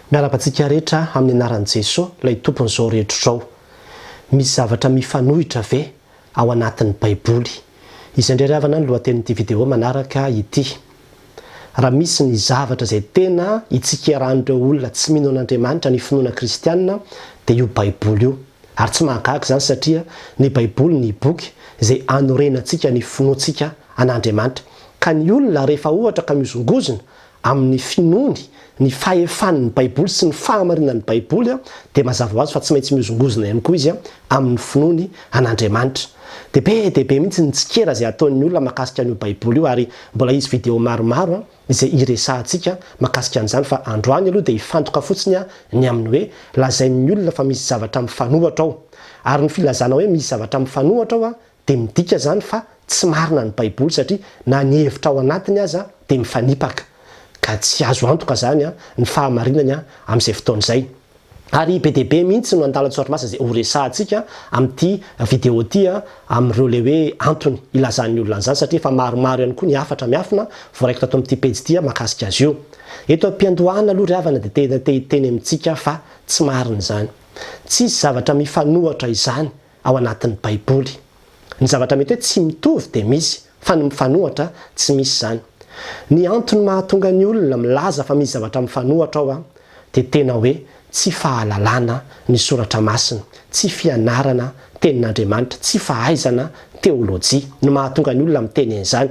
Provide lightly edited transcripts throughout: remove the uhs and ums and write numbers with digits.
Miarahaba antsika rehetra amin'ny anaran'i Jesoa, ilay Tompon'izao rehetra izao. Misy zavatra mifanohitra ve ao anatin'ny Baiboly? Izay indray ry havana ny lohatenin'ity video manaraka ity. Raha misy ny zavatra izay tena itsikeran'ireo olona tsy mino an'Andriamanitra ny finoana kristiana dia io Baiboly io. Ary tsy mahagaga izany satria ny Baiboly ny boky izay anorenantsika ny finoantsika an'Andriamanitra. Ka ny olona rehefa ohatra ka mihozongozona amin'ny finoany ny fahefan'ny Baiboly sy ny fahamarinan'ny Baiboly dia mazava ho azy fa tsy maintsy mihozongozona ihany koa izy amin'ny finoany an'Andriamanitra. Dia be dia be mihitsy ny tsikera izay ataon'ny olona mahakasika an'io Baiboly io ary mbola hisy video maromaro izay hiresahantsika mahakasika an'izany fa androany aloha dia hifantoka fotsiny ny amin'ny hoe lazain'ny olona fa misy zavatra mifanohatra ao. Ary ny filazana hoe misy zavatra mifanohatra ao dia midika izany fa tsy marina ny baiboly satria na ny hevitra ao anatiny aza dia mifanipaka ka tsy azo antoka izany ny fahamarinany amin'izay fotoana izay. Ary be dia be mihitsy no andalan-tsoratra masina izay horesahantsika amin'ity video ity amin'ireo ilay hoe antony ilazan'ny olona an'izany satria efa maromaro ihany koa ny hafatra miafina voaraiko tato amin'ity pejy ity mahakasika azy io. Eto am-piandohana aloha ry havana dia tena te hiteny amintsika fa tsy marina izany. Tsisy zavatra mifanohatra izany ao anatin'ny Baiboly. Ny zavatra mety hoe tsy mitovy dia misy, fa ny mifanohatra tsy misy izany. Ny antony mahatonga ny olona milaza fa misy zavatra mifanohatra ao dia tena hoe tsy fahalalana ny soratra masina, tsy fianarana tenin'Andriamanitra, tsy fahaizana teolojia no mahatonga ny olona miteny an'izany.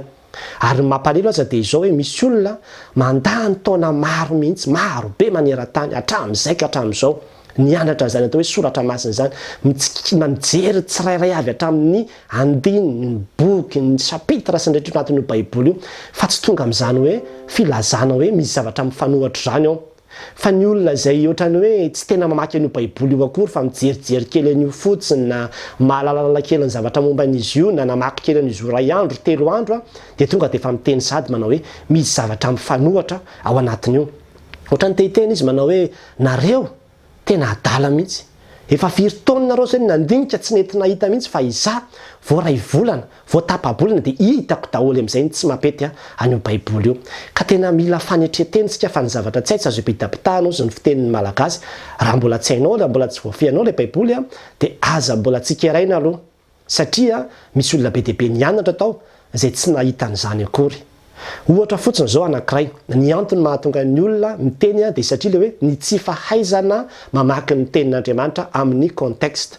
Ary ny mampalelo aza dia izao hoe misy olona mandany taona maro mihitsy, maro be maneran-tany, hatramin'izay ka hatramin'izao, nianatra an'izany atao hoe soratra masina izany, mitsikina, mijery tsirairay avy hatramin'ny andininy, ny boky, ny chapitre sy ny rehetra anatin'io baiboly io, fa tsy tonga amin'izany hoe filazana hoe misy zavatra mifanohitra izany ao. Fa ny olona izay ohatran'ny hoe tsy tena mamaky an'io baiboly io akory fa mijerijery kely an'io fotsiny na mahalalalala kely ny zavatra momba an'izy io na namaky kely an'izy io iray andro, telo andro dia tonga dia efa miteny sahady manao hoe misy zavatra mifanohatra ao anatin'io. Ohatran'ny te hiteny izy manao hoe nareo Tena adala mihitsy. Efa firy taona nareo zay no nandinika tsy nety nahita mihitsy fa izaho vao ray volana, vao tapa-bolana dia hitako daholo amin'izay ny tsy mampety an'io baiboly io. Ka tena mila fanetren-tena isika fa ny zavatra tsy hay tsy azo ipitapitahana hozy ny fitenin'ny malagasy. Raha mbola tsy hainao, raha mbola tsy voafehinao ilay baiboly dia aza mbola tsikeraina aloha. Satria misy olona be dia be nianatra tao izay tsy nahita an'izany akory. Ohatra fotsiny izao anankiray, ny antony mahatonga ny olona miteny dia satria ilay hoe ny tsy fahaizana mamaky ny tenin'Andriamanitra amin'ny contexte.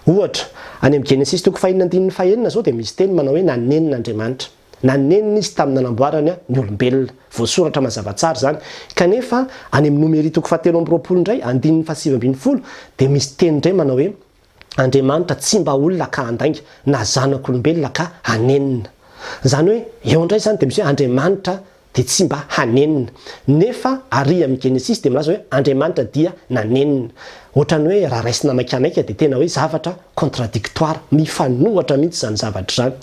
Ohatra, any amin'ny Genesisy toko fahenina andininy fahenina izao dia misy teny manao hoe nanenina Andriamanitra. Nanenina izy tamin'ny nanamboarany ny olombelona. Voasoratra mazava tsara izany. Kanefa any amin'ny Nomery toko fahatelo amby roapolo indray andininy fahasivy ambin'ny folo dia misy teny indray manao hoe Andriamanitra tsy mba olona ka handainga, na zanak'olombelona ka hanenina. Izany hoe, eo indray izany dia misy hoe Andriamanitra dia tsy mba hanenina. Nefa ary amin'ny Genesisy dia milaza hoe Andriamanitra dia nanenina. Ohatran'ny hoe raha raisina maikamaika dia tena hoe zavatra contradictoire, mifanohatra mihitsy izany zavatra izany.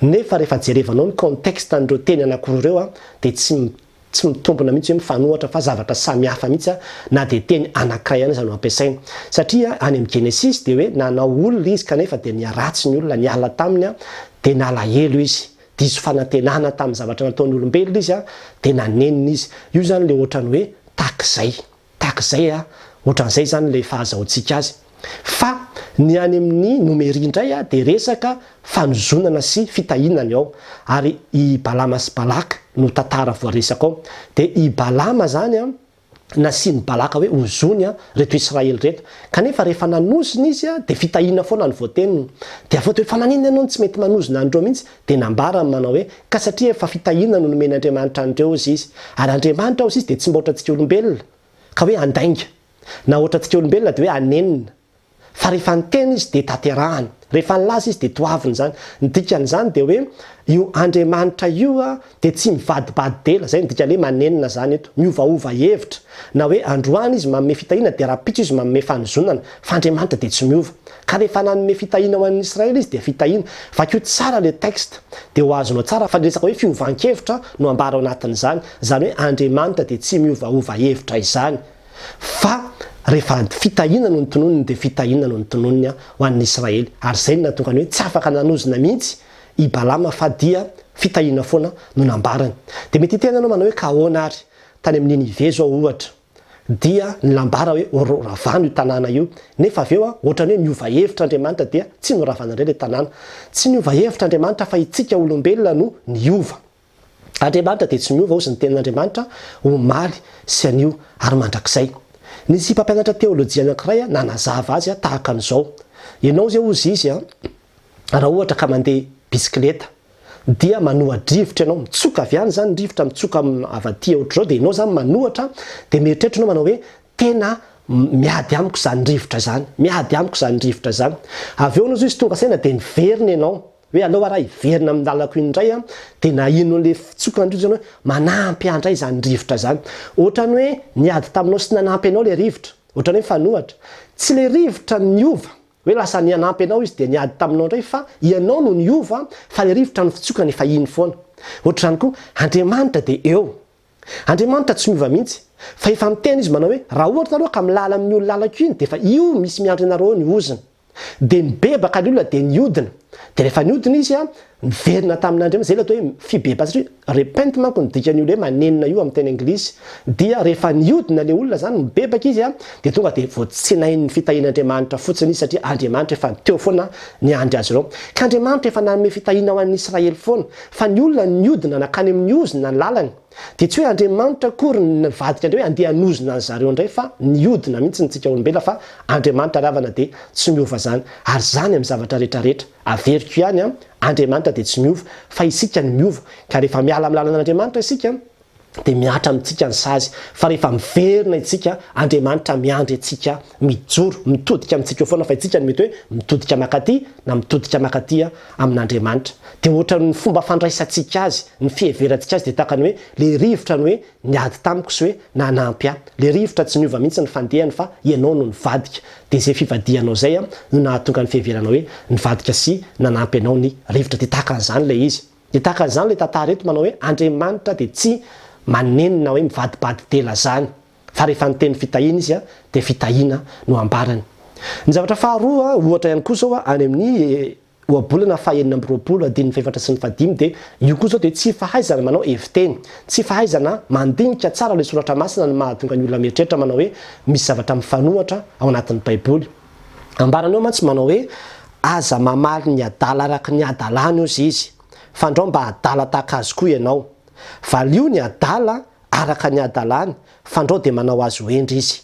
Nefa rehefa jerevanao ny contexte an'ireo teny anankiroa ireo dia tsy Tsy mitombina mihitsy hoe mifanohatra fa zavatra samy hafa mihitsy na dia teny anankiray ihany aza no ampiasaina. Satria any amin'ny Genesisy dia hoe nanao olona izy kanefa dia niharatsy ny olona, niala taminy dia nalahelo izy. Diso fanantenana tamin'ny zavatra nataon'ny olombelona izy dia nanenina izy. Io izany ilay ohatran'ny hoe tahak'izay. Tahaka izay a, ohatran'izay izany ilay fahazahoantsika azy. Fa ny any amin'ny Nomery indray a, dia resaka fanozonana sy fitahiana ny ao. Ary i Balama sy Balaka no tantara voaresaka ao. Dia i Balama izany a, nasian'i Balaka hoe ozony a, reto Israely ireto. Kanefa rehefa nanozona izy a, dia fitahiana foana no voateniny. Dia avy eo dia hoe fa maninona ianao no tsy mety manozona an'ireo mihitsy? Dia nambarany manao hoe, ka satria efa fitahiana no nomen'Andriamanitra an'ireo hozy izy. Ary Andriamanitra hozy izy dia tsy mba ohatrantsika olombelona, ka hoe handainga. Na ohatrantsika olombelona dia hoe hanenina. Fa rehefa niteny izy dia tanterahany. Rehefa nilaza izy dia toaviny izany. Ny dikan'izany dia hoe io Andriamanitra io dia tsy mivadibadi-dela, izay no dikan'ny hoe manenina izany eto, miovaova hevitra. Na hoe androany izy manome fitahiana dia rahampitso izy manome fanozonana. Fa Andriamanitra dia tsy miova. Ka rehefa nanome fitahiana ho an'ny Israely izy dia fitahiana. Vakio tsara le texte dia ho azonao tsara fa ny resaka hoe fiovan-kevitra no ambara ao anatin'izany. Izany hoe Andriamanitra dia tsy miovaova hevitra izany fa rehefa fitahiana no notononiny dia fitahiana no notononiny ho an'ny Israely. Ary izay no nahatonga ny hoe tsy afaka nanozona mihitsy i Balama fa dia fitahiana foana no nambarany. Dia mety hiteny ianao manao hoe ka ahoana ary? Tany amin'ny Ninive izao ohatra. dia nambara hoe horavana io tanàna io, nefa avy eo ohatran'ny hoe niova hevitra Andriamanitra dia tsy noravana indray ilay tanàna. Tsy niova hevitra Andriamanitra fa itsika olombelona no niova. Andriamanitra dia tsy miova hozy ny tenin'Andriamanitra omaly sy anio ary mandrakizay. Nisy mpampianatra teolojia anankiray nanazava azy tahaka an'izao, Ianao izay hozy izy raha ohatra ka mandeha bisikileta dia manoha-drivotra ianao, mitsoka avy any izany ny rivotra mitsoka avy aty ohatr'izao dia ianao izany manohatra dia mieritreritra ianao manao hoe tena miady amiko izany rivotra izany, miady amiko izany rivotra izany. Avy eo ianao izao izy tonga saina dia miverina ianao hoe aleo ary aho hiverina amin'ny lalako iny indray an, dia naheno an'ilay fitsokan'ny rivotra ianao hoe manampy ahy indray izany rivotra izany. Ohatran'ny hoe niady taminao sy nanampy anao ilay rivotra, ohatran'ny hoe mifanohitra. Tsy ilay rivotra no niova, Hoe lasa nihanampy anao izy dia niady taminao indray fa ianao no niova fa ilay rivotra nifitsokany efa iny foana. Ohatr'izany koa, Andriamanitra dia eo. Andriamanitra tsy miova mihitsy. Fa efa miteny izy manao hoe raha ohatra nareo ka milala amin'io lalako iny dia efa io misy miandry anareo eo ny ozona. Dia nibebaka ny olona dia niodina. Dia rehefa niodina izy an, niverina tamin'Andriamanitra, izay ilay atao hoe fibebahana satria repent manko ny dikan'io ilay hoe manenina io amin'ny teny anglisy, dia rehefa niodina ilay olona izany, mibebaka izy an, dia tonga dia voatsenain'ny fitahian'Andriamanitra fotsiny izy satria Andriamanitra efa teo foana niandry azy ireo. Ka Andriamanitra efa nanome fitahiana ho an'ny Israely foana, fa ny olona niodina nankany amin'ny ozona ny lalany. Dia tsy hoe Andriamanitra akory no nivadika indray hoe andeha hanozona an'i zareo indray fa niodina mihitsy ny tsika olombelona fa Andriamanitra ry havana dia tsy miova izany ary izany amin'ny zavatra rehetra rehetra. Averiko ihany an, Andriamanitra dia tsy miova fa isika no miova ka rehefa miala amin'ny lalan'Andriamanitra isika dia mihatra amintsika ny sazy fa rehefa miverina isika Andriamanitra miandry antsika mijoro mitodika amintsika eo foana fa isika no mety hoe mitodika makaty na mitodika makaty amin'Andriamanitra. Dia ohatran'ny fomba fandraisantsika azy, ny fiheverantsika azy dia tahaka ny hoe le rivotra ny hoe niady tamiko sy hoe nanampy ahy. Le rivotra tsy niova mihitsy ny fandehany fa ianao no nivadika. Dia izay fivadihanao izay no nahatonga ny fiheveranao hoe nivadika sy nanampy anao ny rivotra. Dia tahaka an'izany ilay izy. Dia tahaka an'izany ilay tantara eto manao hoe Andriamanitra dia tsy manenina hoe mivadibadi-dela izany. Fa rehefa niteny fitahiana izy dia fitahiana no ambarany. Ny zavatra faharoa, ohatra ihany koa izao any amin'ny ohabolana faha 26 andininy fahefatra sy ny fahadimy dia io koa izao dia tsy fahaizana manao heviteny, tsy fahaizana mandinika tsara ilay soratra masina no mahatonga ny olona mieritreritra manao hoe misy zavatra mifanohatra ao anatin'ny baiboly. Ambarany ao mantsy manao hoe aza mamaly ny adala araka ny hadalany hozy izy, fandrao mba adala tahaka azy koa ianao. Valio ny adala araka ny hadalany, fandrao dia manao azy ho hendry izy.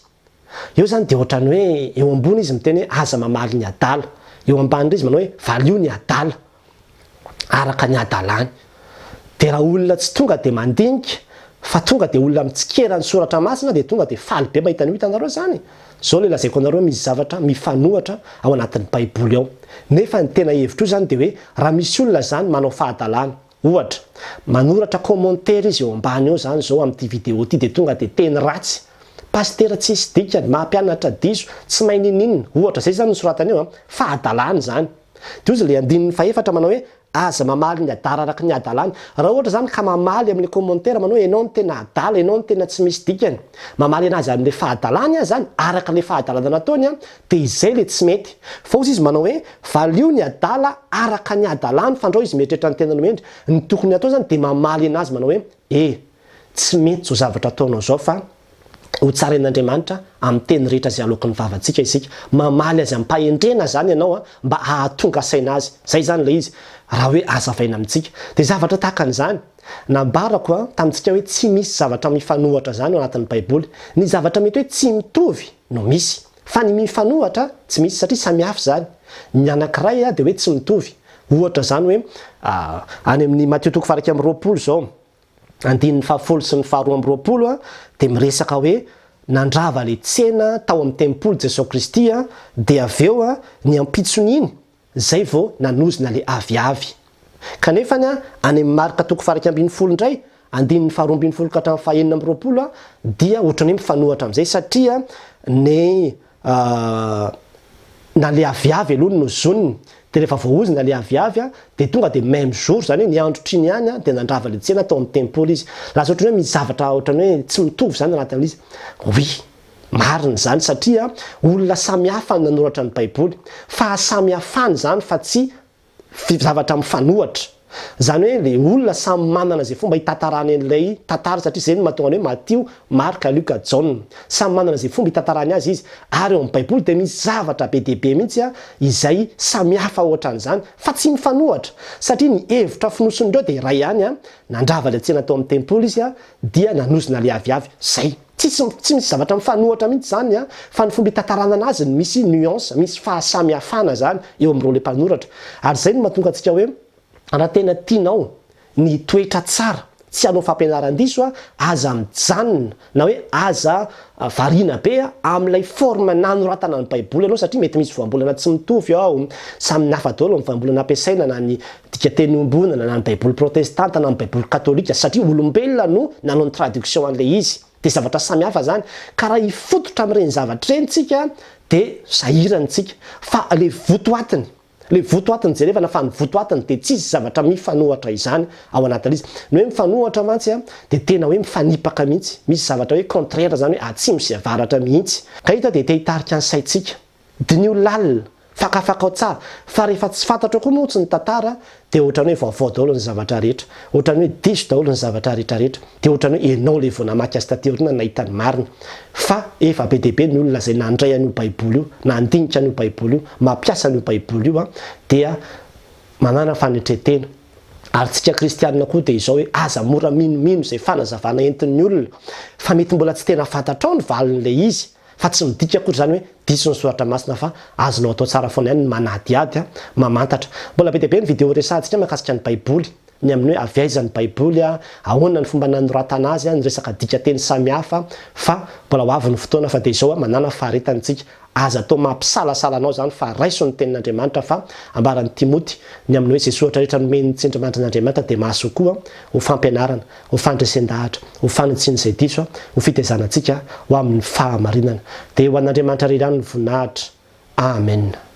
Eo izany dia ohatran'ny hoe eo ambony izy miteny hoe aza mamaly ny adala, eo ambany indray izy manao hoe valio ny adala araka ny hadalany. Dia raha olona tsy tonga dia mandinika fa tonga dia olona mitsikera ny soratra masina dia tonga dia faly be mahita an'io, hitanareo izany? Izao ilay lazaiko anareo misy zavatra mifanohatra ao anatin'ny baiboly ao. Nefa ny tena hevitro io izany dia hoe raha misy olona izany manao fahadalana, Ohatra, manoratra commentaire izy eo ambany eo zany zao amin'ity vidéo ity dia tonga dia teny ratsy, pasitera tsisy dikany, mampianatra diso, tsy mahay ninoninona, ohatra zay zany no soratany eo an, fahadalana izany. Dia hozy ilay andininy fahefatra manao hoe aza mamaly ny adala araka ny hadalany. Raha ohatra zany ka mamaly amin'ilay commentaire manao hoe ianao no tena adala, ianao no tena tsy misy dikany, mamaly anazy amin'ilay fahadalany aza zany, araka ilay fahadalana nataony an, Dia izay ilay tsy mety. Fa hozy izy manao hoe, valio ny adala araka ny hadalany fandrao izy mieritreritra ny tenany ho hendry. Ny tokony hatao izany dia mamaly anazy manao hoe, e, tsy mety izao zavatra ataonao izao fa ho tsarain'Andriamanitra amin'ny teny rehetra izay aloaky ny vavantsika isika. Mamaly azy amim-pahendrena izany ianao mba hahatonga saina azy. Izay izany ilay izy raha hoe hazavaina amintsika. Dia zavatra tahaka an'izany. Nambarako tamintsika hoe tsy misy zavatra mifanohatra izany ao anatin'ny Baiboly. Ny zavatra mety hoe tsy mitovy no misy. Fa ny mifanohatra tsy misy satria samy hafa izany. Ny anankiray dia hoe tsy mitovy. Ohatra izany hoe any amin'ny Matio toko faha-21 izao, andininy fahafolo sy ny faharoa amby roapolo dia miresaka hoe nandrava ilay tsena tao amin'ny tempoly Jesoa Kristy dia avy eo ny ampitson'iny Zay vao nanozona le aviavy. Kanefa ny any amin'ny Marka toko faha-11 indray, andininy faharoa ambin'ny folo ka hatramin'ny faha-26 dia ohatran'ny hoe mifanohatra amin'izay satria ny na le aviavy aloha no nozoniny dia rehefa voaozona le aviavy dia tonga dia même jour, izany hoe ny androtr'iny ihany dia nandrava le tsena tao amin'ny tempoly izy. Lasa ohatran'ny hoe misy zavatra ohatran'ny hoe tsy mitovy izany anatin'ilay izy. Oui. Marina izany satria olona samy hafa no nanoratra ny Baiboly. Fahasamihafana izany fa tsy zavatra mifanohatra. Izany hoe ilay olona samy manana izay fomba hitantarany an'ilay tantara satria izay no mahatonga ny hoe Matio, Marka, Lioka, Jaona. Samy manana izay fomba hitantarany azy izy. Ary ao amin'ny Baiboly dia misy zavatra be dia be mihitsy izay samy hafa ohatran'izany fa tsy mifanohatra. Satria ny hevitra fonosin'ireo dia iray ihany, nandrava ilay tsena tao amin'ny tempoly izy dia nanozona ilay aviavy. Izay. Tsisy tsy misy zavatra mifanohatra mihitsy izany an, fa ny fomba hitantaranana azy no misy nuance, misy fahasamihafana izany eo amin'ireo ilay mpanoratra. Ary izay no mahatonga antsika hoe raha tena tianao ny hitoetra tsara, tsy hanao fampianaran-diso an, aza mijanona na hoe aza variana be amin'ilay forme nanoratana ny baiboly ianao satria mety misy voambolana tsy mitovy ao, samy hafa daholo ny voambolana ampiasaina na ny dikanteny iombonana na ny baiboly protestanta na ny baiboly katolika satria olombelona no nanao ny traduction an'ilay izy dia zavatra samy hafa zany ka raha hifototra amin'ireny zavatra ireny tsika dia sahirana tsika fa le votoatiny le votoatiny jerevana fa ny votoatiny dia tsisy zavatra mifanohatra izany ao anatin'izy ny hoe mifanohatra mantsy a dia tena hoe mifanipaka mihitsy misy zavatra hoe contraire zany hoe atsimo sy avaratra mihitsy ka eto dia te hitarika ny saintsika Diniho lalina, fakafakao tsara, fa rehefa tsy fantatrao koa moa tsy ny tantara dia ohatran'ny hoe vaovao daholo ny zavatra rehetra, ohatran'ny hoe diso daholo ny zavatra rehetra rehetra, dia ohatran'ny hoe ianao ilay vao namaky azy taty aoriana nahita ny marina. Fa efa be dia be ny olona izay nandray an'io baiboly io, nandinika an'io baiboly io, mampiasa an'io baiboly io dia manana fanetren-tena. Ary tsika kristianina koa dia izao hoe aza mora minomino izay fanazavana entin'ny olona fa mety mbola tsy tena fantatrao ny valin'ilay izy. Fa tsy midika akory izany hoe diso ny soratra masina fa azonao atao tsara foana ihany ny manadihady, mamantatra. Mbola be dia be ny video resahantsika mahakasika ny baiboly, ny amin'ny hoe avy aiza ny baiboly, ahoana ny fomba nanoratana azy, ny resaka dikanteny samihafa fa mbola ho avy ny fotoana fa dia izao manàna faharetana isika, aza atao mampisalasala anao izany fa raiso ny tenin'Andriamanitra fa ambaran'i Timoty ny amin'ny hoe izay soratra rehetra nomen'ny tsindrimandrin'Andriamanitra dia mahasoa koa ho fampianarana, ho fandresen-dahatra, ho fanitsiana izay diso, ho fitaizana antsika ho amin'ny fahamarinana. Dia ho an'Andriamanitra irery ihany ny voninahitra. Amen.